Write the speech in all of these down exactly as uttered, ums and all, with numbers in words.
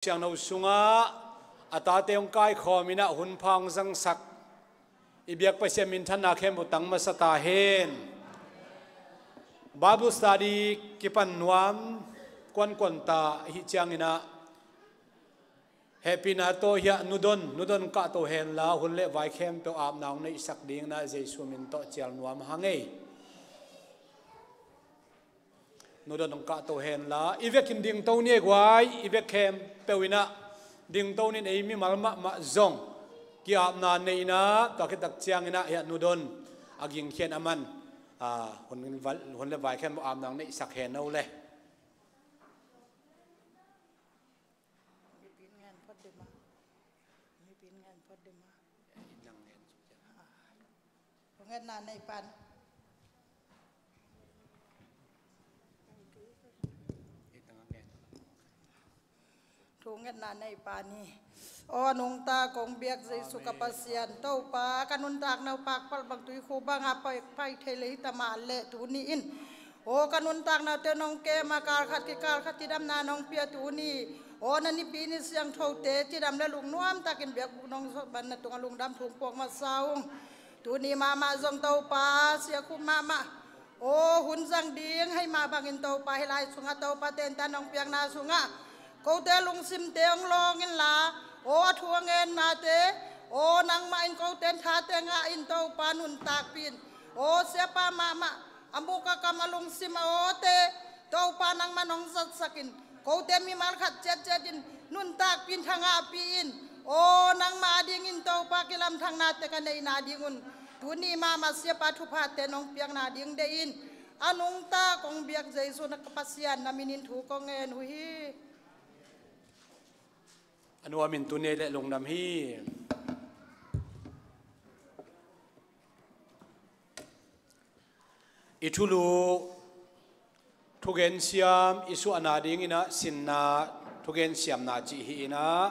Siangtho sungah a tate hong kaikhawm in ah hun pha hong zangsak i biak Pasian minthanna khempeuh tang masa ta hen. Bible study kipan nuam kuankuan ta ahih ciangin ah hehpihna tawh hiah nudon, nudon kahto henla hun le vai khempeuh apna hong neihsak dingin ah Jesu min tawh cial nuam hang ei. Nudon hong kahto henla i vekin dingto ni ei guai, i vek khempeuh in ah dingto ni in ei mimal mahmah zong ki-apna nei in ah tua khit tak ciangin ah hiah nudon a gingkhian a man, ah, hun, hun le vai khempeuh apna hong neihsak hen o le. Mipin ngen phot dima. Mipin ngen phot dima. Thu ngetna nei pan. Thu ngetna nei pan hi. Aw nungta kong biak Jesu ka Pasian Topa, ka nuntakna uh pakpalh bang tuikhu bangah pai, pai thei le hi ta mah leh tuni in aw ka nuntaknate nong kem a, kal khat kikal khat cidamna nong pia tuni. Aw na nipi ni siangthote cidam le lungnuam takin biakbuk nong zot ban na tungah lungdam thu puak masa ung. Tuni mahmah zong Topa siakhup mahmah. Aw hun zang ding hei mah bangin Topa hih lai sungah Topa tentan nong piakna sungah kote lungsimte hong lawng inla, aw a thu a ngennate, aw nangmah in kote thate ngah in Topa nuntakpih in. Aw siapa mahmah a muk a kam a lungsim a awte Topa nangmah nong zatsak in. Kote mimal khat ciatciat in nuntakpih in, thangahpih in. Aw nangmah adingin Topa kilamthaknate ka neihna dingun tuni mahmah siapa thuphate nong piakna ding deih in. A nungta kong biak Jesu na ka Pasian na minin thu kong ngen uh hi. A nuamin tuni le lungdam hi. I thulu thugen siam i suahna dingin ah sinna thugen siamna cih hi in ah,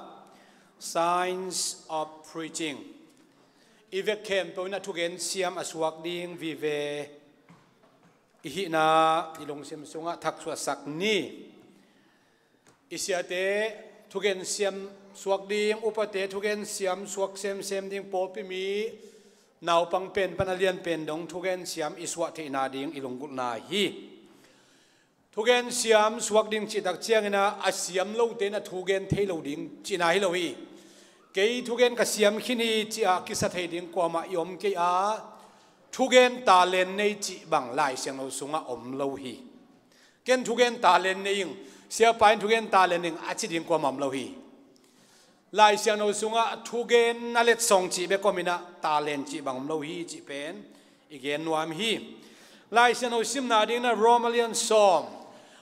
Science of Preaching. I vek khempeuh in ah thugen siam a suak ding vive i hihna i lungsim sungah thaksuahsak ni. I siate thugen siam suak ding, upate thugen siam suak semsem ding, pawlpi mi naupang pen pan a lian pen dong thugen siam i suah theihna ding i lunggulhna hi. Thugen siam suak ding cih tak ciangin ah a siam lote in ah thugen thei lo ding cihna hi lo hi. Kei thugen ka siam khin hi ci-a kisa thei ding kuamah i om kei a, thugen talent nei cih bang Lai Siangtho sungah om lo hi. Ken thugen talent nei ing, siapa in thugen talent ing a ci ding kuamah om lo hi. Lai Siangtho sungah thugen a letsong cih bek om in ah talent cih bang om lo hi cih pen i gen nuam hi. Lai Siangtho simna dingin ah Rom a lian sawm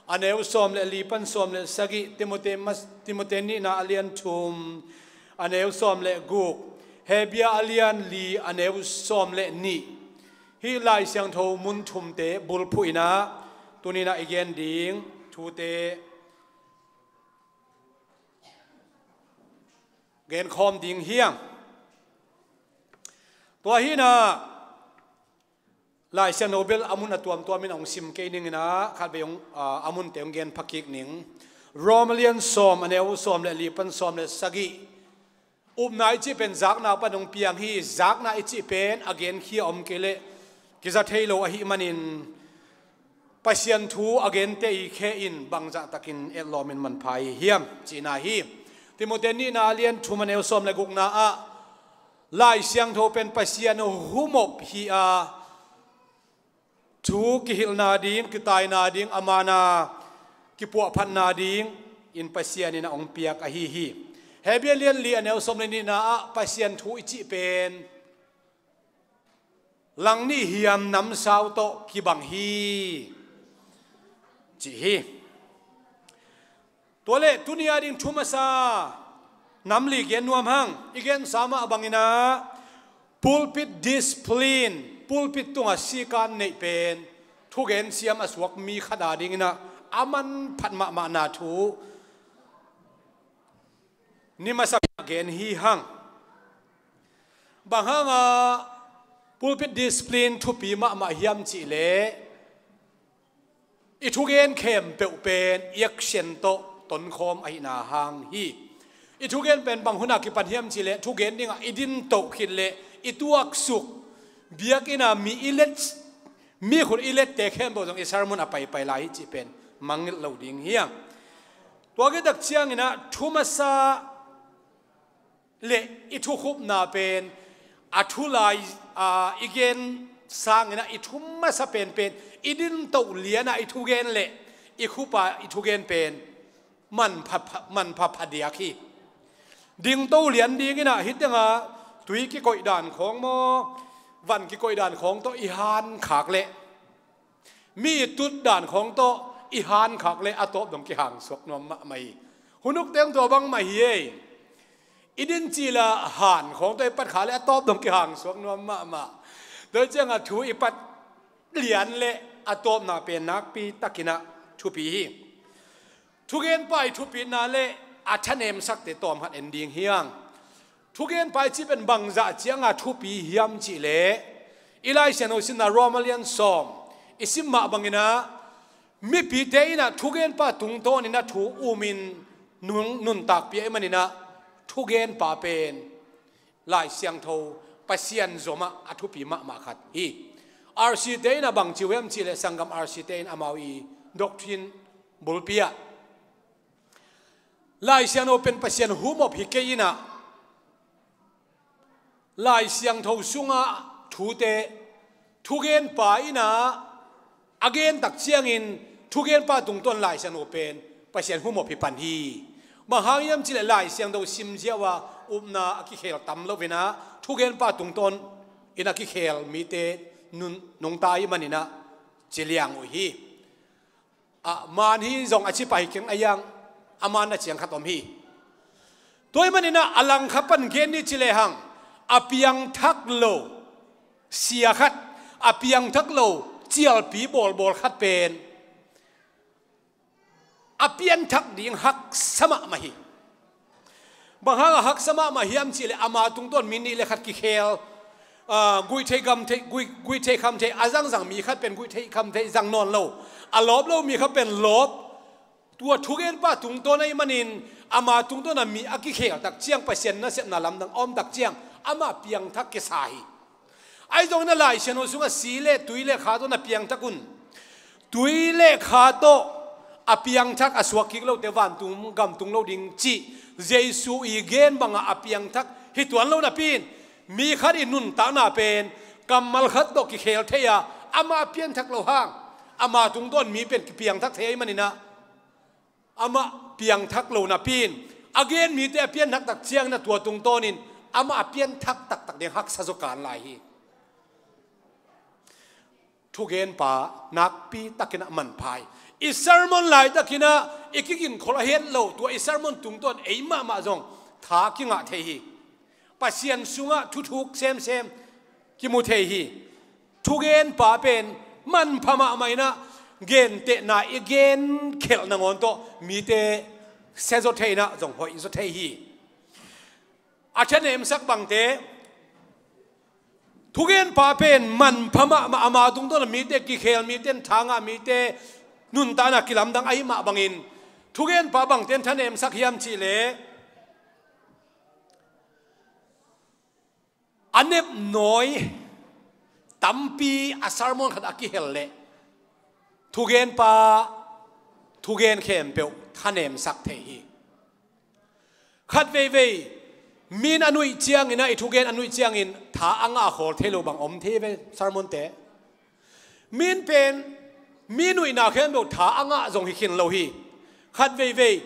a neu sawm le li pan sawm le sagih, Timote mas-, Timote nihna a lian thum a neu sawm le guk, Hebru a lian li a neu sawm le nih. Hih Lai Siangtho mun thumte bulphuh in ah tuni in ah i gen ding thute genkhawm ding hi hang. Tua hi in ah Lai Siangtho bel a mun a tuamtuam in hong sim kei ning in ah khatvei hong, ah, a munte hong gen phakik ning. Rom a lian sawm a neu sawm le li pan sawm le sagih. Upna i cih pen zakna pan hong piang hi. Zakna i cih pen a genkhia om kei leh kiza thei lo ahih manin Pasian thu a gente i khe in bangzah takin etlawm in manpha i hiam cihna hi. Timote nihna a lian thum a neu sawm le gukna ah Lai Siangtho pen Pasian humop hi a, thu kihilhna ding, kitaina ding, a mana kipuahphatna ding in Pasian in a hong piak ahi hi. Hebru a lian li a neu sawm le nihna ah Pasian thu i cih pen langnih hiam namsau tawh kibang hi cih hi. Tua leh tuni a ding thu masa nam li gen nuam hang. I gensa mah bangin ah pulpit discipline, pulpit tungah sikan neih pen thugen siam a suak mi khat a dingin ah a manphat mahmahna thu ni masa gen hi hang. Bang hangah pulpit discipline thupi mahmah hiam cih leh i thugen khempeuh pen i action tawh tonkhawm ahihna hang hi. I thugen pen bang hunah kipan hiam cihleh, thugen dingah i dintoh khit leh i tuaksuk, biakinn ah mi i let, mi khut i lette khempeuh zong i sermon a paipai lai hi cih pen mangngilh lo ding hi hang. Tua khit tak cianginah thu masa le i thukhupna pen a thu lai, a, i gen sanginah i thu masa penpen, i dintoh lianah i thugen le i khupa i thugen pen manpha, pha-, manpha phadiak hi. Dingto lian dinginah hih tengah tui kikoih dan khawng maw, van kikoih dan khawng tawh i hankhak leh, mi tut dan khawng tawh i hankhak leh a tawp dong kihangsuak nuam mahmah hi. Hunuk teng tua bangmah hi ei. I din cila han khawng tawh i pat kha leh a tawp dong kihangsuak nuam mahmah. Tua ciangah thu i pat lian leh a tawpna pen nakpi takinah thupi hi. Thugenpa i thupitna le a thanemsakte tawmkhat en ding hi hang. Thugenpa i cih pen bangzah cianga thupi hiam cihleh, i Lai Siangtho simna Roma lian sawm i sim mah banginah, mipite inah thugenpa tungtawninah thu umin nun, nuntakpih ahih maninah thugenpa pen Lai Siangtho Pasian zomah a thupi mahmah khat hi. R C te inah bangci uh hiam cihleh, sanggam R C te in amau i doctrine bulpi ah Lai Siangtho pen Pasian humop hi kei inah, Lai Siangtho sunga thute thugenpa inah a gen tak ciangin thugenpa tungtawn Lai Siangtho pen Pasian humop hi pan hi. Bang hang hiam cihleh Lai Siangtho simziau a upna a kikhel tam loinah thugenpa tungtawn in a kikhel mite nun, nungta ahih maninah ci liang uh hi. A man hi zong a ci pah hi keng a yang, a man na ciang khat om hi. Tua ahih maninah a langkhat pan gen ni ci lehang, a piangthak lo sia khat, a piangthak lo cialpi bawlbawl khat pen a pianthak ding haksa mahmah hi. Bang hanga haksa mahmah hiam cihleh, ama tungtawn mi nih le khat kikhel, ah, guihtheih gamtheih, guih, guihtheih khamtheih a zangzang mi khat pen guihtheih khamtheih zang nawn lo, a lawp lo mi khat pen lawp. Tua thugenpa tungtawn ahih manin ama tungtawn a mi a kikhel tak ciang Pasian nasepna lamdang a om tak ciang ama piangthak kisa hi. Ahi zongin a Lai Siangtho sungah si le tui le kha tawh na piangthak un. Tui le kha tawh a piangthak a suak kik lote vantung gam tung lo ding cih Jesu i gen bangah a piangthak hi tuan lo napi in, mi khat i nuntakna pen kammal khat tawh kikhel thei a, amah a pianthak lo hang, ama tungtawn mi pen kipiangthak thei ahih maninah amah piangthak lo napi in, a gen mite a pianthak tak ciangin a tua tungtawnin amah a pianthak taktak ding haksa zaw kan lai hi. Thugenpa nakpi takinah manpha hi. I sermon laitakinah i kigingkhol a het lo, tua i sermon tungtawn ei mahmah zong tha kingah thei hi. Pasian sungah thuthuk semsem kimu thei hi. Thugenpa pen manpha mahmah inah, gentehna i genkhelh nangawn tawh mite sia zaw thei inah zong hoih zaw thei hi. A thanemsak bangte, thugenpa pen manpha mahmah, ama tungtawn a mite kikhel, mite in tha ngah, mite nuntakna kilamdang ahih mah bangin, thugenpa bangte in thanemsak hiam cihleh, a nepnawi tampi a sermon khat a kihel leh thugenpa thugen khempeuh thanemsak thei hi. Khat veivei, mi in a nuih ciangin ah, i thugen a nuih ciangin tha a ngah khawl thei lo bang om thei ve, sermonte. Mi in pen mi nuihna khempeuh tha a ngah zong hi khin lo hi. Khat veivei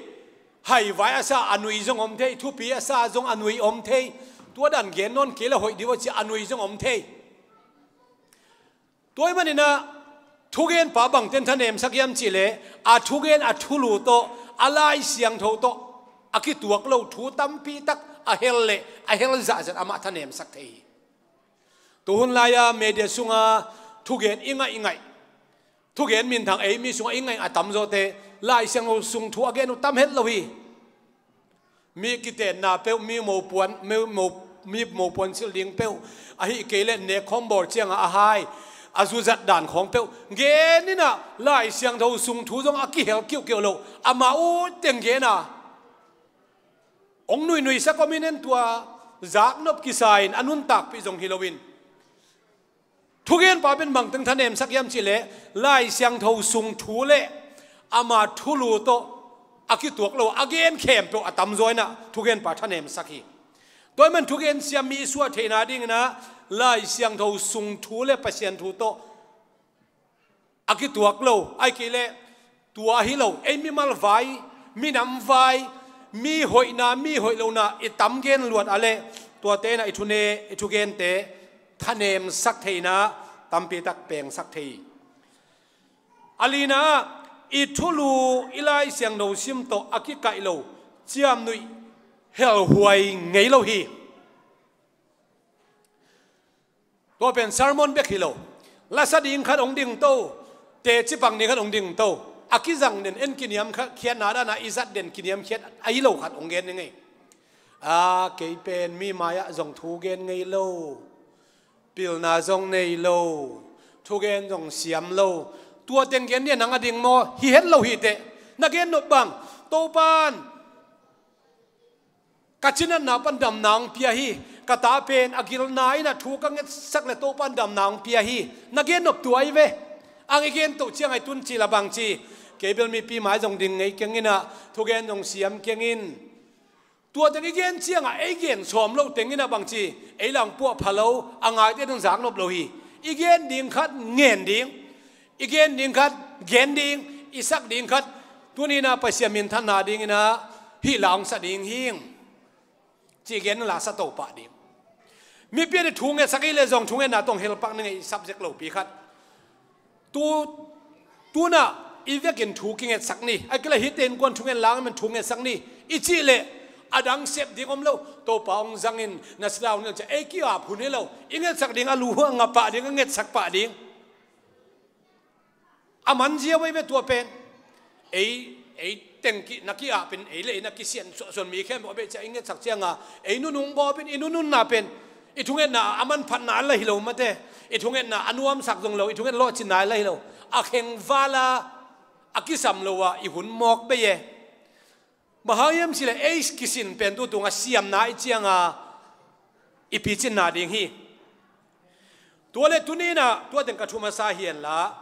haivai a sa a nui zong om thei, thupi a sa zong a nui om thei. Tua dan gen nawn kei le hoih dih uh a ci a nui zong om thei. Tua ahih manin ah thugenpa bangte in thanemsak hiam cihleh, a thugen a thulu tawh, a Lai Siangtho tawh a kituak lo thu tampi tak a hel leh a hel zahzah amah thanemsak thei hi. Tu hun lai-a media sunga thugen i ngaih i ngaih, thugen minthang ei mi sungah i ngaih a tamzawte Lai Siangtho sung thu a gen uh tam het lo hi. Mi kitenna peuh, mi mopuan, mi mo, mi mopuan silh ding peuh, ahih kei leh nekkhawm bawl ciangah a hai, A zuzat dan khawng peuh gen inah Lai Siangtho sung thu zong a kihel kiuhkiuh loh, amah ut teng gen a, hong nuinuisak om in, en, tua zaknop kisa in a nuntakpih zong hi loin, thugenpa pen bangteng thanemsak hiam cihleh Lai Siangtho sung thu le ama thulu tawh a kituak lo a gen khempeuh a tamzaw inah thugenpa thanemsak hi. Tua ahih man thugen siam mi suah theihna dinginah Lai Siangtho sung thu le Pasian thu tawh a kituak lo, ahih kei leh tua hi lo, ei mimal vai, minam vai, mi hoihna, mi hoih lohna i tam gen luat a leh tuate inah i thune, i thugente thanemsak theihna tampitak pengsak thei hi. A lina ah, i thulu, i Lai Siangtho sim tawh a kikaih lo, ciamnuih helhuai ngei lo hi. Tua pen sermon bek hi lo. Lasa ding khat hong ding to, teci pang ding khat hong ding to. A kizang den, en, kiniam kha-, khiatna dana i zat den kiniamkhiat ahi lo khat hong gen ding hi. A, kei pen mi mai-ah zong thu gen ngei lo, pilna zong nei lo, thugen zong siam lo. Tua teng gen dia nang a ding maw? Hi het lo hi teh. Na gen nop bang, Topan ka cinatna pan damna hong pia hi. Ka ta pen a gilna inah thu ka ngetsak le Topan damna hong pia hi. Na gen nop tua hi ve. Ang i gen toh ciang a i tun cil a bang ci, kei bel mipi mai zong ding ngei keng inah, thugen zong siam keng in. Tua teng i gen ciangah ei gen sawm loh teng inah bang ci, ei lang puah pha lo, a ngaite dong zaknop lo hi. I gen ding khat ngen ding, i gen ding khat gen ding, i sak ding khat tuni inah Pasian minthanna dinginah hih la hong sa ding hing, ci gen la sa to pah ding. Mipi a ding thu ngetsak i leh zong thungetna tawh hong helpak ning ei, subject lopi khat. Tu, tunah i vekin thu kingetsak ni. Ahih kei leh hihte innkuan thungen lang men thu ngetsak ni i cih leh a dang sep ding om lo. Topa hong zangin na sila hong nilh ciah ei ki-ap hun hi lo. I ngetsak ding a lu a nga pah ding, a ngetsak pah ding. A man ziau ei ve tua pen. Ei, ei teng ki, na ki-ap in, ei le ei na kisian suahsuan mi khempeuh a beh ciah i ngetsak cianga ei nunung bawp in, i nununna pen i thungetna a manphatna la hi lo mate. I thungetna a nuamsak zong lo, i thunget lawhcinna la hi lo. A khengvala a kisam lo a i hun mawk bei e. Bang hang hiam cihleh ei kisin pen tu tunga siamna i cianga i picinna ding hi. Tua le tuni inah tua teng ka thu masa hi henla,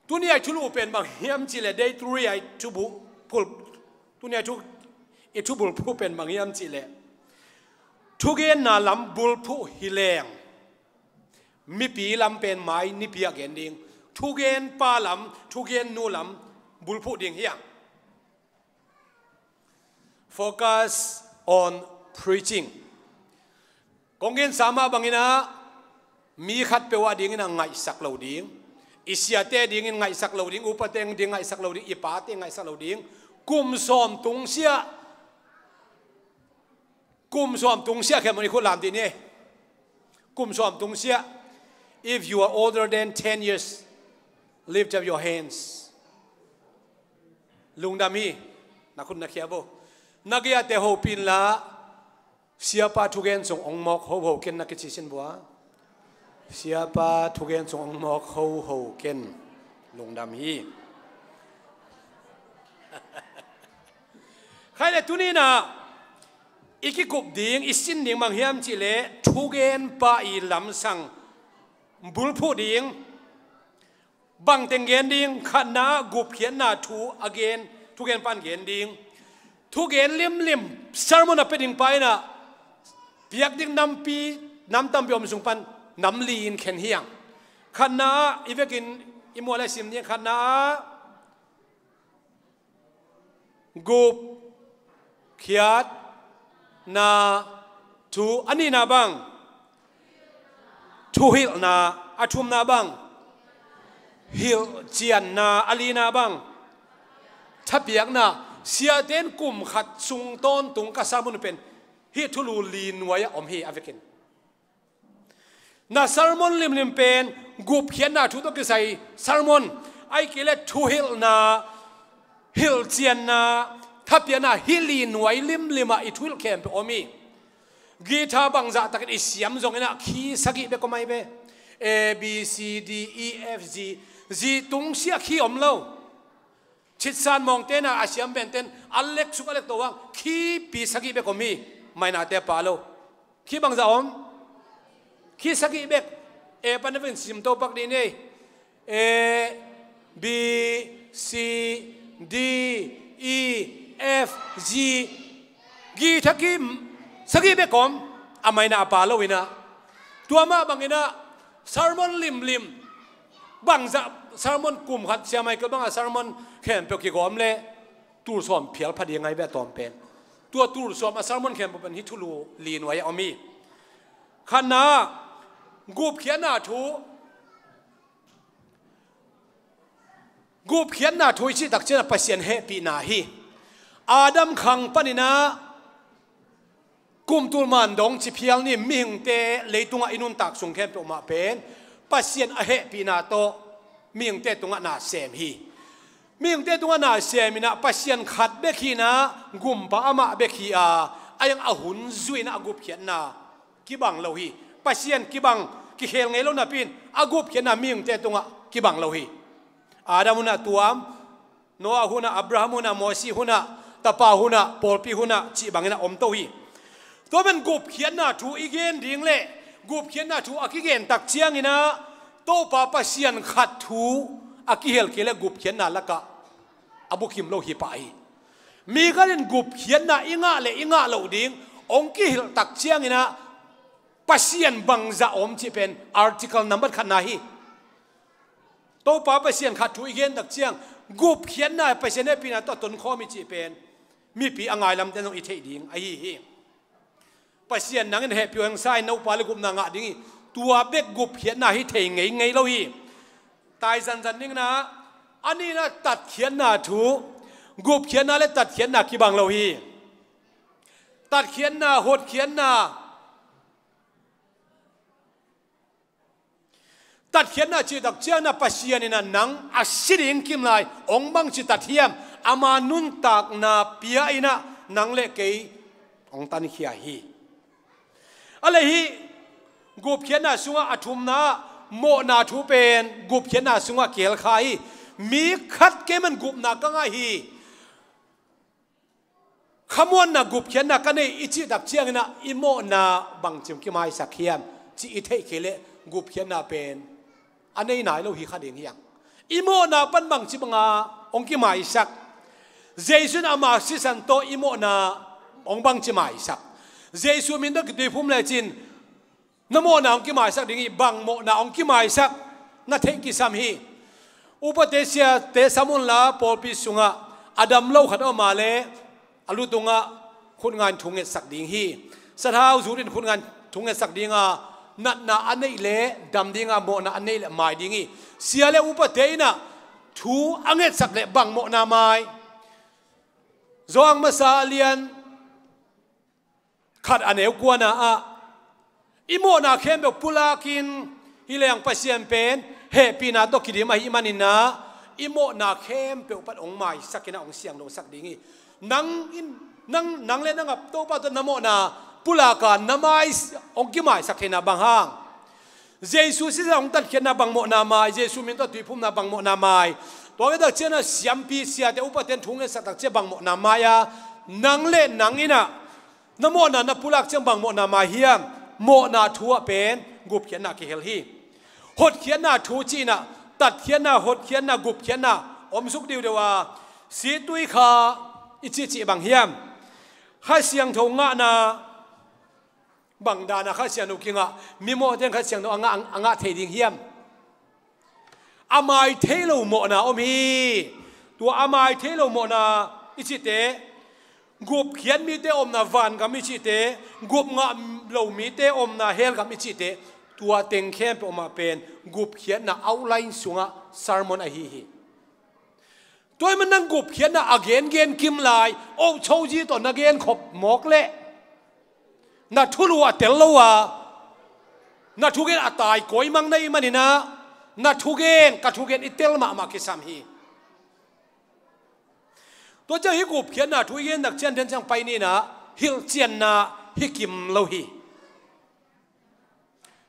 tuni a i thulu pen bang hiam cihleh, day three a i thubu phul, tuni a i thu, i thubulphuh pen bang hiam cihleh, thugenna lam bulphuh hi leng mipi lam pen mai nipi ah gen ding, thugenpa lam, thugennu lam bulphuh ding hi hang. Focus on preaching. Kong gensa mah banginah mi khatpeuh a dinginah ngaihsak lo ding, i siate dingin ngaihsak lo ding, upate ding ngaihsak lo ding, i pate ngaihsak lo ding. Kum sawm tungsiah, kum sawm tungsiah khempeuh i khut lam dih ni. Kum sawm tungsiah. If you are older than ten years, lift up your hands. Lungdam hi. Na khut na khia bo. Na gei-ate hopih inla, Siapa thugen sung hong mawk hoho ken, na kici sin bua. Siapa thugen sung hong mawk hoho ken. Lungdam hi. Khai le tuni inah i kikup ding, i sin ding bang hiam cihleh thugenpa i lamsang bulphuh ding. Bangteng gen ding, khatna ah gupkhiatna thu a gen, thugenpa in gen ding. Thugen limlim, sermon a pia dingpa inah piak ding nampi, nam tampi om sung pan nam li in khen hi hang. Khatna ah i vekin i mual a sim ding, khatna ah gupkhiatna thu, a nihna bang thuhilhna, a thumna bang hilhcianna, a lina bang thapiakna. Siate in kum khat sung tawntung ka sermon pen hih thulu li nuai-ah om hi a vekin. Na sermon limlim pen gupkhiatna thu tawh kisai sermon, ahih kei leh thuhilhna, hilhcianna, thapiakna, hih li nuai limlim ah i thuhilh khempeuh om hi. Guitar bangzah takin i siam zongin ah khi sagih bek om ahi ve. A, B, C, D, E, F, G, G tungsiah khi om lo. Chitsan mawngte na a siam benten a lek suk a lek to vang khipi sagih bek om hi. Mainate a pa lo. Khi bangzah om? Khi sagih bek. A pan a vin sim to pak dih ni. A, B, C, D, E, F, G. Githa khi sagih bek om. A maina a pa lo inah. Tua mah bang inah sermon limlim. Bangzah sermon kum khat Sia Michael bangah sermon khempeuh kigawm le tul sawm phial pha ding ngai ve a tawm pen. Tua tul sawm a sermon khempeuh pen hi thulu li nuai a om hi. Khatna, gupkhiatna thu. Gupkhiatna thu i cih takcianah Pasian hehpihna hi. Adam khang paninah kum tul man dong ci phial ni, mihingte leitungah i nuntak sung khempeuh mah pen Pasian a hehpihna tawh mihingte tungah na sem hi. Mihingte tungah na sem inah Pasian khat bek hinah gumpa amah bek hi a, a yang a hun zuinah a gupkhiatna kibang lo hi. Pasian kibang kikhel ngei lo napi in a gupkhiatna mihingte tungah kibang lo hi. Adam hunah tuam, Noah hunah, Abraham hunah, Mosi hunah, tapa hunah, pawlpi hunah cih bangin a om to hi. Tua pen gupkhiatna thu i gen ding le gupkhiatna thu a kigen tak cianginah Topa Pasian khat thu a kihel kei le gupkhiatna lakah a bukim lo hi pah hi. Mi khat in gupkhiatna i ngah le i ngah loh ding hong kihilh tak cianginah Pasian bangzah om cih pen article nambat khatna hi. Topa Pasian khat thu i gen tak ciang gupkhiatna Pasian hehpihna tawh tonkhawm i cih pen mipi a ngailamte zong i theih ding ahi hi. Pasian nangin hehpih hong sa in nopa le gupna ngah ding hi. Tua bek gupkhiatna hi thei ngeingei lo hi. Tai zanzan ningnah a nihna tatkhiatna thu, gupkhiatna le tatkhiatna kibang lo hi. Tatkhiatna, hotkhiatna. Tatkhiatna cih tak cianah Pasian inah nang a si ding kimlai hong bangci tat hiam, ama nuntakna pia inah nang le kei hong tankhia hi. A lei hi. Gupkhiatna sungah a thumna mawhna thu pen gupkhiatna sungah kihel kha hi. Mi khat kei man gupna ka ngah hi. Khamuanna gupkhiatna ka nei i cih tak cianginah i mawhna bangci hong kimaisak hiam cih i theih kei leh gupkhiatna pen a nei nai lo hi kha ding hiang. I mawhna pan bangci banga hong kimaisak. Jesu in ama sisan tawh i mawhna hong bangci maisak. Jesu min tawh kituiphum lecin na mawhna hong kimaisak ding hi, bang mawhna hong kimaisak na theih kisam hi. Upate siate sam unla pawlpi sungah a dam lo khat a om a le a lu tungah khutngain thu ngetsak ding hi. Sathau zut in khutngain thu ngetsak dinga natna a neih le dam dinga mawhna a neih le mai ding hi. Sia le upate inah thu a ngetsak le bang mawhna mai. Zawhang masa a lian khat a neu kuana ah i mawhna khempeuh pulakin hi leng Pasian pen hehpihna tawh kidim ahih maninah i mawhna khempeuh pan hong maisakinah hong siangthosak ding hi. Nang in, nang, nang le nang a Topa tawh na mawhna pulaka na mai hong kimaisak theihna bang hang? Jesu sisan hong tatkhiatna bang mawhna mai, Jesu min tawh tuiphumna bang mawhna mai? Tua vetak cianah siampi siate upaten thu ngetsak tak ciah bang mawhna mai a, nang le nang inah na mawhna na pulak ciang bang mawhna mai hiam? Mawhna thu ah pen gupkhiatna kihel hi. Hotkhiatna thu cihnah tatkhiatna, hotkhiatna, gupkhiatna om suk diudeu a, situi kha i cihcih bang hiam? Kha Siangtho ngahna bang dana Kha Siangtho kingah, mimawhte in Kha Siangtho a ngah, a ngah thei ding hiam? A mai thei lo mawhna om hi. Tua a mai thei lo mawhna i cihte, gupkhiat mite omna vangam i cihte, gup ngah lo mite omna hell gam i cihte, tua teng khempeuh omah pen gupkhiatna outline sungah sermon ahi hi. Tua ahih man nang gupkhiatna a gengen kim lai, oh choji tawh na genkhop mawk leh na thulu a tel lo a, na thugen a tai kawimang na hih maninah na thugen, ka thugen i tel mahmah kisam hi. Tua ciang hih gupkhiatna thu i gen tak ciang den ciang pai ninah hilhcianna hi kim lo hi.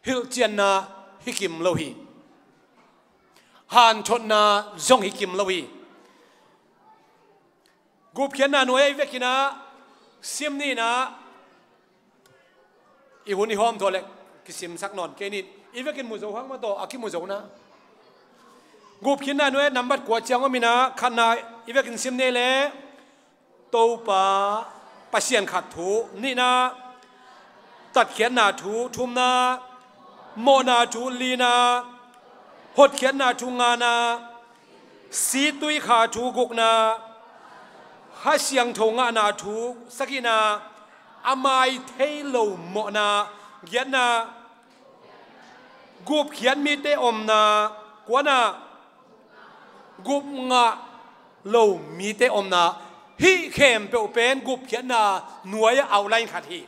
Hilhcianna hi kim lo hi. Hanthotna zong hi kim lo hi. Gupkhiatna nuai-ah i vekin ah sim ni in ah, i hun i hawm tawh le kisimsak nawn kei ni. I vekin mu zo hang mah tawh a kimu zo na. Gupkhiatna nuai-ah nambat kua ciang om in ah, khatna i vekin sim ni le, Topa Pasian khat thu, nihna tatkhiatna thu, thumna mawhna thu, lina hotkhiatna thu, ngana situi kha thu, gukna Kha Siangtho ngahna thu, sagihna a mai thei lo mawhna, giatna gupkhiat mite omna, kuana gup ngah lo mite omna. Hih khempeuh pen gupkhiatna nuai-ah outline khat hi.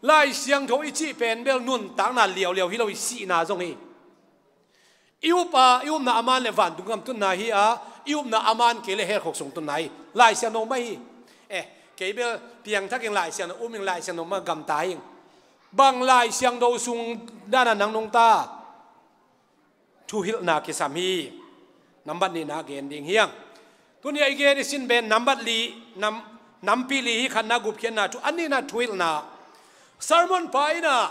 Lai Siangtho i cih pen bel nuntakna liauliau hi lo hi, sihna zong hi. I up a, i upna a man le vantung gam tunna hi a, i upna a man kei le hell khuk sung tunna hi. Lai Siangtho mah hi. Eh, kei bel piangthakin Lai Siangtho um ing, Lai Siangtho mah gamta ing. Bang Lai Siangtho sung dana nang nungta? Thuhilhna kisam hi. Nambat nihna gen ding hi hang. Tuni-ah i gen i sin pen nambat li, nam, nampi li hi. Khatna gupkhiatna thu, a nihna thuhilhna. Sermon pa in ah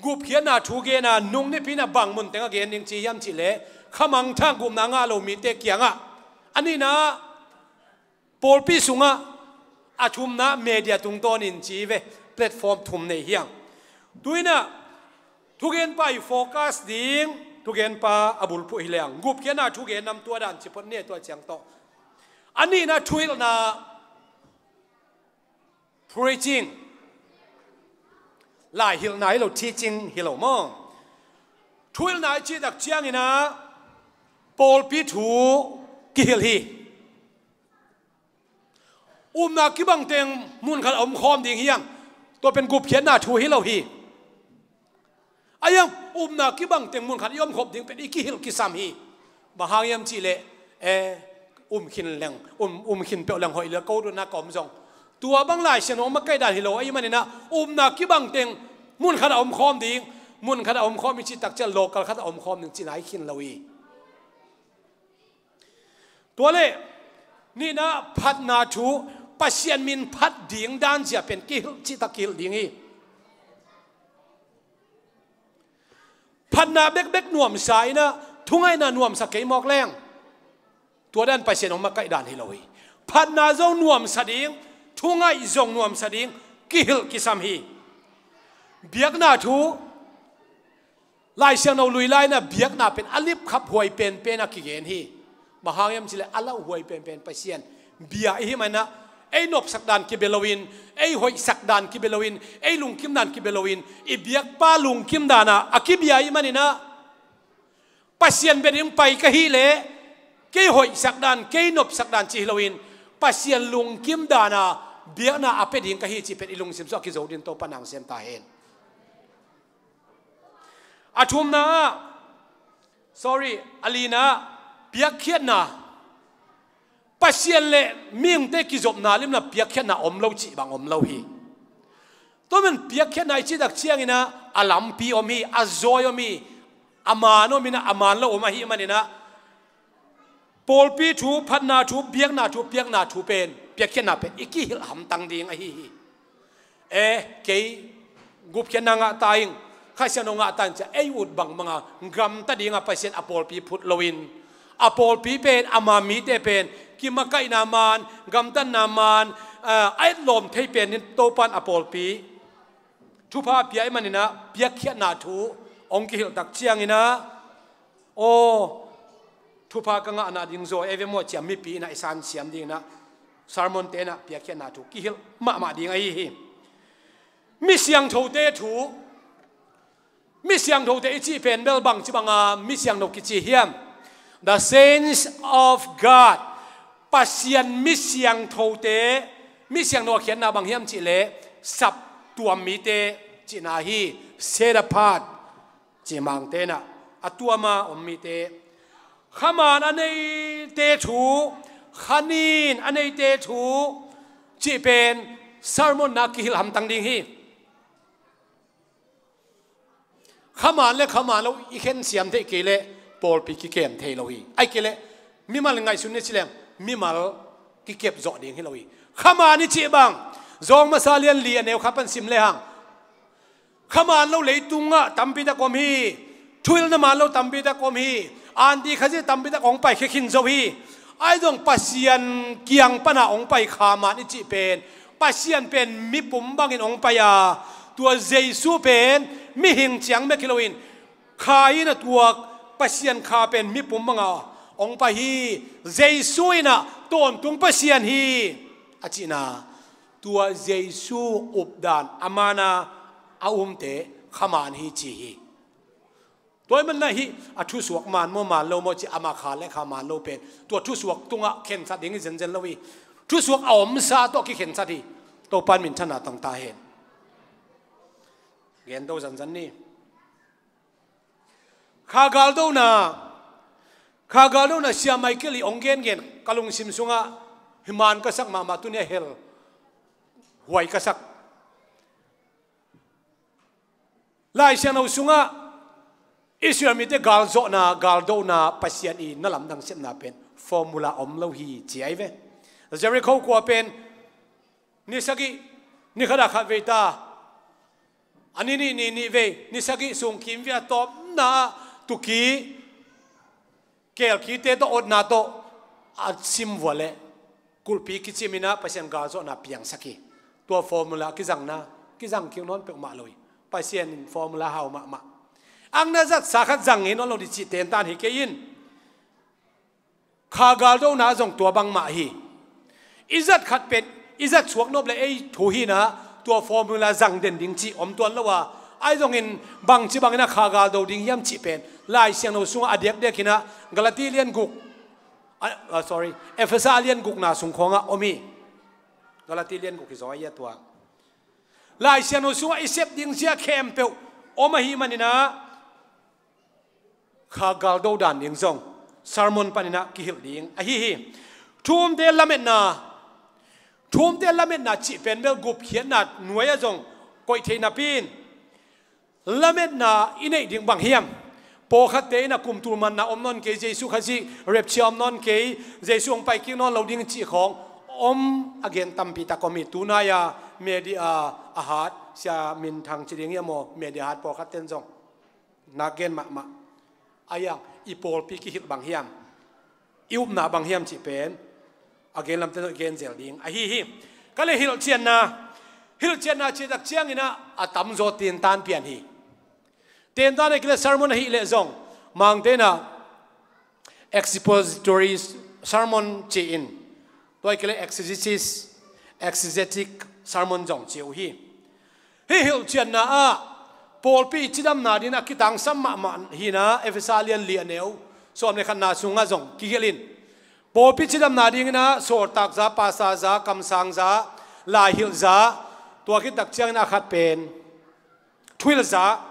gupkhiatna thu gen a, nung nipi in ah bang mun teng a gen ding ci hiam cih leh, khamangthang gupna ngah lo mite kiangah, a nihna pawlpi sungah, a thumna media tungtawnin ci ve, platform thum nei hi hang. Tu in ah thugenpa i focus ding, thugenpa a bulphuh hi leng gupkhiatna thugen nam tua dan ci phot ni, tua ciang tawh. A nihna thuhilhna, preaching. Lai hilhna hi lo, teaching hi lo maw. Thuhilhna i cih tak ciangin ah pawlpi thu kihilh hi. Upna kibang teng mun khat a om khawm ding hi hang. Tua pen gupkhiatna thu hi lo hi. A hiang, upna kibang teng mun khat i om khop ding pen i kihilh kisam hi. Bang hang hiam cih leh, eh, um khin leng, um, um khin peuh leng hoih lel, ko dotna ka om zong. Tua bang Lai Siangtho makaih dan hi lo ahih manin ah, upna kibang teng mun khat a om khawm ding, mun khat a om khawm i cih tak ciang local khat a om khawm ding cihna hi khin lo hi. Tua leh nihna phatna thu, Pasian min phat ding dan zia pen kihilh, cihtak kihilh ding hi. Phatna bekbek nuamsa in ah, thungaihna nuamsa kei mawk leng, tua dan Pasian hong makaih dan hi lo hi. Phatna zong nuamsa ding, thungaih zong nuamsa ding, kihilh kisam hi. Biakna thu, Lai Siangtho lui lai-in ah biakna pen a lipkhap huai penpen a kigen hi. Bang hang hiam cih leh a lauhuai penpen Pasian bia i hih manin ah, ei nopsak dan kibia loin, ei hoihsak dan kibia loin, ei lungkim dan kibia loin, i biakpa lungkim dan ah a kibia ahih manin ah, Pasian bia ding pai ka hih leh kei hoihsak dan, kei nopsak dan cih hi loin, Pasian lungkim dan a biakna a pia ding ka hi cih pen i lungsim sungah kizo dingin Topa na hong sem ta hen. A thumna ah, sorry, a lina ah, piakkhiatna. Pasian le mihingte kizopna limna piakkhiatna om lo cih bang om lo hi. Tua man piakkhiatna i cih tak ciangin ah, a lampi om hi, a zawi om hi, a man om in ah, a man lo om ahih manin ah, pawlpi thu, phatna thu, biakna thu, piakna thu pen, piakkhiatna pen i kihilh hamtang ding ahi hi. Eh, kei gupkhiatna ngah ta ing, Kha Siangtho ngah ta ing ci-a ei ut bangbang a, gamta dingin Pasian a pawlpi phut loin, a pawlpi pen, ama mite pen kimakaihna man, gamtatna man, ah, a etlawm thei pen in Topa in a pawlpi thupha a pia ahih manin ah, piakkhiatna thu hong kihilh tak ciangin ah, aw, thupha ka ngahna ding zaw ei ve maw ci-a mipi in ah i sansiam dingin ah, sermon-te in ah piakkhiatna thu kihilh mahmah ding ahi hi. Mi siangthote thu, mi siangthote i cih pen bel bangci banga mi siangtho kici hiam? The saints of God. Pasian mi siangthote, mi siangtho a khiatna bang hiam cih leh, saptuam mite cihna hi, set apart. Cimangte in ah, a tuam a om mite. Khaman a neite thu, khanin a neite thu, cih pen sermon-na kihilh hamtang ding hi. Khaman le khaman lo i khen siam theih kei leh pawlpi kikem thei lo hi. Ahih kei leh mimal ngaihsun ni ci leng mimal kikep zawh ding hi lo hi. Khaman i cih bang, Zawng Masa lian li a neu khat pan sim lehang, khaman lo leitungah tampi tak om hi. Thuhilhna man lo tampi tak om hi. Anti Khazih tampi tak hong paikhia khin zo hi. Ahi zong Pasian kiang pana hong pai khaman i cih pen, Pasian pen mipum bangin hong pai a, tua Jesu pen mihing ciang bek hi loin, kha in a tuak Pasian kha pen mipum banga hong pai hi. Jesu in a tawntung Pasian hi a cihna, tua Jesu updan a mana a umte khaman hi ci hi. Tua ahih manin a hih a thusuak man maw man lo maw cih, ama kha le kha man lo pen tua thusuak tungah khensat ding hi zenzen lo hi. Thusuak a omsa tawh kikhensat hi. Topa in minthanna tong ta hen. Gen do zanzan ni. Kha galdona, kha galdona Sia Michael i hong gengen ka lungsim sungah hi man ka sak mahmah, tuni a hel huai ka sak. Lai Siangtho sungah Israel mite galzawhna, galdona, Pasian i na lamdang sepna pen formula om lo hi ci ahi ve. Jericho khua pen ni sagih, ni khat a khat vei ta, a ni nih ni nih vei, ni sagih sung kim vei a tawpna ah tuki, kelkite tawh, otna tawh a sim vua leh kulhpi kicim in a Pasian galzawhna piangsak hi. Tua formula kizangna, kizang kik nawn peuhmah lo hi. Pasian in formula hau mahmah. Ang na zatsa khat zang hi nawn lo dih cih tentan hi kei in. Kha galdona zong tua bangmah hi. I zat khat pen i zat suak nop le ei thu hi in a, tua formula zang den ding cih om tuan lo a, ahi zongin bangci bangin a kha galdo ding hiam cih pen Lai Siangtho sungah a diakdiak hi in a, Galati lian guk, a, a, sorry, Efesa lian gukna sung khawngah om hi. Galati lian guk hi zaw a, ia tua Lai Siangtho sungah i sep ding zia khempeuh om ahih manin a, kha galdo dan ding zong sermon panin a kihilh ding ahi hi. Thu umte lametna, thu umte lametna cih pen bel gupkhiatna nuai ah zong koih thei napi in, lametna i neih ding bang hiam? Pawlkhatte in a kum tul manna om nawn kei, Jesu Khazih rapture om nawn kei, Jesu hong pai kik nawn lo ding cih khawng om a gen tampi tak om hi. Tunai a media a hat, Sia Min Thang ci ding hiam aw, media hat pawlkhatte in zong nak gen mahmah. Ahi hang i pawlpi kihilh bang hiam? I upna bang hiam cih pen a gen lamte tawh i gen zel ding ahi hi. Ka le hilhcianna, hilhcianna cih tak ciangin a, a tamzaw tentan pian hi. Tentan ahih kei leh sermon ahih leh zong Mangte in a expository sermon ci-in, tua ahih kei leh exegesis, exegetic sermon zong ci uh hi. Hih hilhcianna ah pawlpi i cidamna dingin a kitangsam mahmah hi in a, Efesa lian li a neu sawm le khatna sungah zong kigelh in, pawlpi cidamna dingin a sawltakza, pastorza, kamsangza, laihilhza, tua khit tak ciangin a khat pen thuhilhza,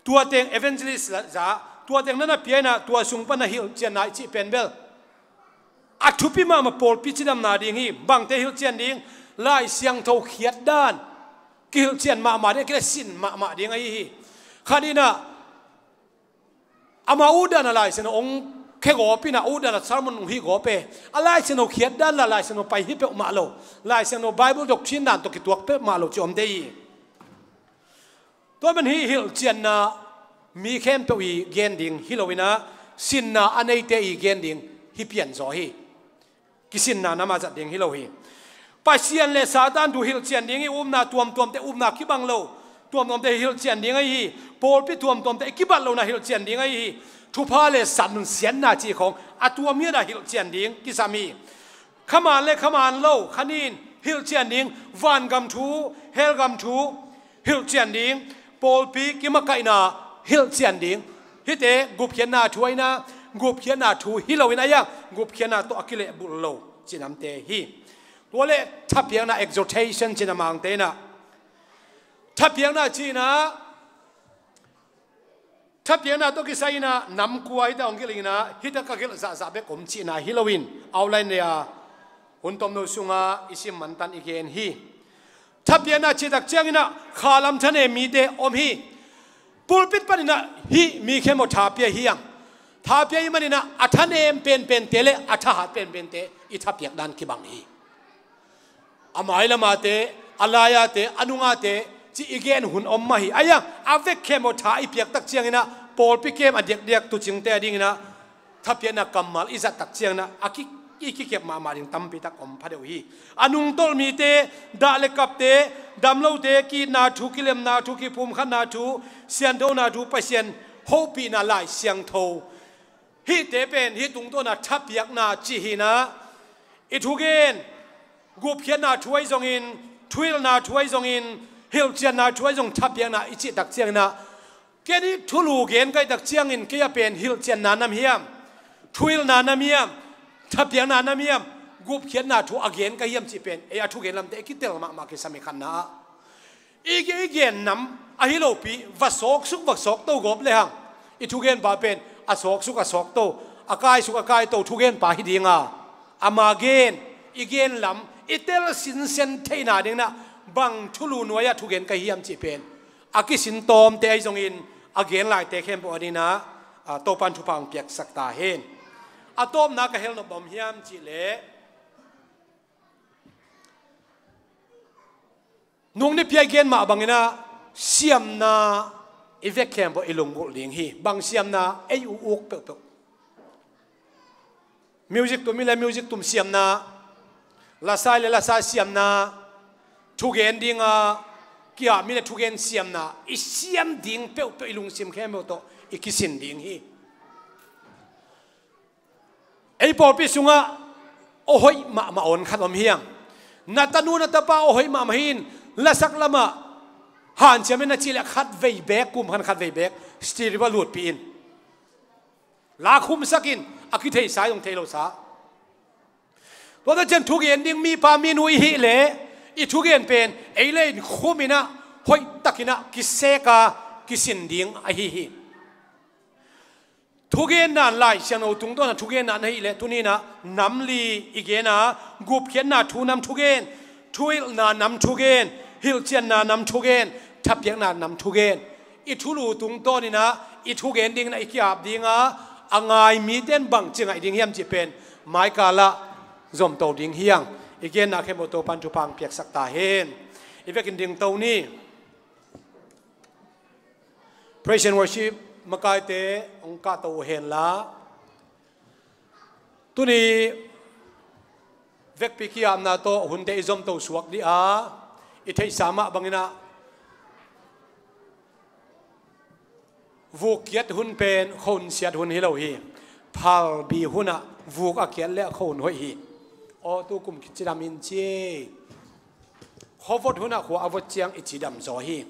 tua teng evangelist za, tua teng na na pia in a, tua sung pan a hilhcianna i cih pen bel a thupi mahmah, pawlpi cidamna ding hi. Bangte hilhcian ding? Lai Siangtho khiat dan kihilhcian mahmah ding, a kile sin mahmah ding ahi hi. Khat in a, ama utdan a Lai Siangtho hong khegawp in a, utdan a sermon hong hih gawp e. A Lai Siangtho khiat dan la, Lai Siangtho pai hi peuhmah lo, Lai Siangtho Bible doctrine dan tawh kituak peuhmah lo ci om dei hi. Tua man hih hilhcianna mi khempeuh i gen ding hi lo in a, sinna a neite i gen ding hi pian zaw hi. Kisinna nam a zat ding hi lo hi. Pasian le Satan thu hilhcian ding hi. Upna tuamtuamte, upna kibang lo tuamtuamte hilhcian ding ahi hi. Pawlpi tuamtuamte i kibat lohna hilhcian ding ahi hi. Thupha le samsiatna cih khawng a tuam hiat a hilhcian ding kisam hi. Khaman le khaman lo, kha nin hilhcian ding, vangam thu, helgam thu hilhcian ding, pawlpi kimakaihna hilhcian ding. Hihte gupkhiatna thu ahi in a, gupkhiatna thu hi lo in a, ahi hang gupkhiatna tawh a kilehbulh lo cinamte hi. Tua le thapiakna, exhortation cihna Mangte in a, thapiakna cihna, thapiakna tawh kisai in a nam kua hita hong gelh in a, hita ka gelh zahzah bek om cihna hi lo in, outline nei a hun tomno sunga i sim mantan i gen hi. Thapiakna cih tak ciangin a khalam thanem mite om hi. Pulpit paninah hih mi khempeuh tha pia hi hang. Tha pia hi maninah a thanem penpente le a thahat penpente i thapiak dan kibang hi. A mailamate, a laiate, a nungate ci i gen hun om mah hi. Aia a vek khempeuh tha i piak tak cianginah pawlpi kem a diakdiak tucingte a dinginah thapiakna kammal i zat tak cianginah a ki, i kikep mahmah ding tampi tak om phadeuh hi. A nungtolh mite, dah le kapte, damlote, ki-itna thu, kilemna thu, kiphumkhatna thu, sianthona thu, Pasian hopihna Lai Siangtho, hihte pen hih tungtawna thapiakna ci hinah i thugen, gupkhiatna thu ahi zongin, thuhilhna thu ahi zongin, hilhcianna thu ahi zong thapiakna i cih tak cianginah ken i thulu gen ka hih tak ciangin kei a pen hilhcianna nam hiam, thuhilhna nam hiam, thapiakna nam hiam, gupkhiatna thu a gen ka hiam cih pen ei a thugen lamte i kitel mahmah kisam hi khatna ah i gen, i gen nam ahi lopi va sawksuk va sawkto gawp lehang i thugenpa pen a sawksuk a sawkto, a kaisuk a kaito thugenpa hi dinga ama gen, i gen lam i tel sinsen theihna dinginah bang thulu nuai-ah thugen ka hiam cih pen a kisin tawmte ahi zongin a gen laite khempeuh a dinginah Topan thupha hong piaksak ta hen. A tawpna ka helnop bang hiam cihleh nung nipi a i gen mah banginah siamna i vek khempeuh i lunggulh ding hi. Bang siamna? Ei uh uk peuhpeuh. Music tum i le music tum siamna, lasa i le lasa siamna, thugen dinga ki-ap mi le thugen siamna i siam ding peuhpeuh i lungsim khempeuh tawh i kisin ding hi. Ei pawlpi sungah aw hoih mahmah awn khat om hiang. Na tanu na tapa aw hoih mahmah hin lasak lamah hanciam in na cih leh khat vei beek, kum khat khat vei beek stereo ah lutpih in la khumsak in a kitheisa i zong thei losa. Tuate cian thugen ding mipa minu i hih leh i thugen pen ei le in khum inah hoih takinah kiseka kisin ding ahi hi. Thugenna Lai Siangtho tungtawn a thugenna na hih leh tuninah nam li i gen a, gupkhiatna thu nam thugen, thuhilhna nam thugen, hilhcianna nam thugen, thapiakna nam thugen. I thulu tungtawninah i thugen dinginah i ki-ap dinga a ngai mite in bangci ngaih ding hiam cih pen maikalah zomto ding hiang. I genna khempeuh Topan thupha hong piaksak ta hen. I vekin dingto ni. Praise and worship makaite hong kahto uh henla tuni vekpi ki-apna tawh hunte i zomto suak dih a, i theihsa mah banginah vuk kiat hun pen khuahun siat hun hi lo hi. Phalbi hunah vuk a kiat le khuahun hoih hi. Aw tu kum kicidam in ci. Khuavot hunah khua a vot ciang i cidam zaw hi.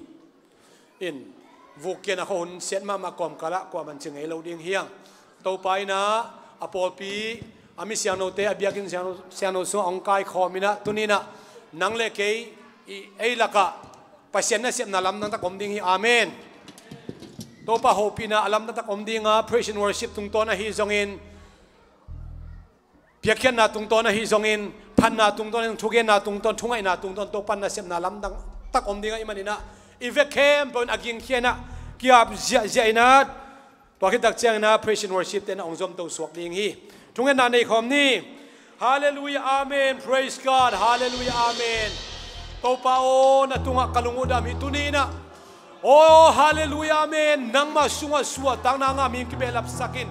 In vuk kiatna khuahun siat mahmah kawmkalah kuaman ci ngei lo ding hiang. Topa inah a pawlpi a mi siangthote a biakinn siangtho, siangtho sungah hong kaikhawm inah tuninah nang le kei i ei lakah Pasian nasepna lamdang tak om ding hi. Amen. Topa hopihna a lamdang tak om dinga praise and worship tungtawn ahi zongin, piakkhiatna tungtawn ahi zongin, phatna tungtawn, thugenna tungtawn, thungaihna tungtawn Topa nasepna lamdang tak om ding ahih maninah i vek khempeuh in a gingkhia inah ki-ap ziahziah inah tua khit tak cianginah praise and worship te inah hong zomto suak ding hi. Thungetna nei khawm ni. Halleluiah, amen. Praise God. Halleluiah, amen. Topa aw, na tungah ka lung uh dam hi tuninah. Aw halleluiah, amen. Nangmah sungah suahtakna a ngah mi hong kibehlapsak in.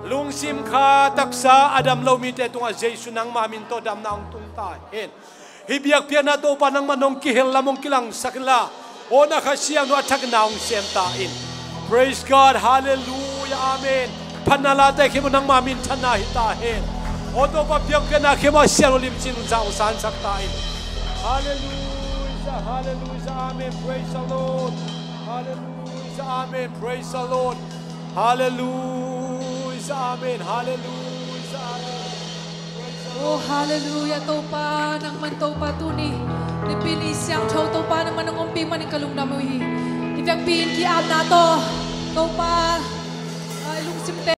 Lungsim kha taksa a dam lo mite tungah Jesu nangmah min tawh damna hong tung ta hen. Hih biakpiakna Topa nangmah nong kihel lam hong kilangsak inla, aw na Kha Siangtho a thakin na hong sem ta in. Praise God. Halleluiah, amen. Phatna late khempeuh nangmah minthanna hi ta hen. Aw Topa biakpiakna khempeuh a siangtho limcin zahsansak ta in. Halleluiah, halleluiah, amen. Praise the Lord. Halleluiah, amen. Praise the Lord. Halleluiah, amen. Halleluiah, amen. Praise the Lord. Oh halleluiah, Topa nangman Topa tuni nipi ni siangtho Topa nangman nong ompih manin ka lungdam uh hi. Hih vekpi in ki-apna tawh Topa, ah, lungsimte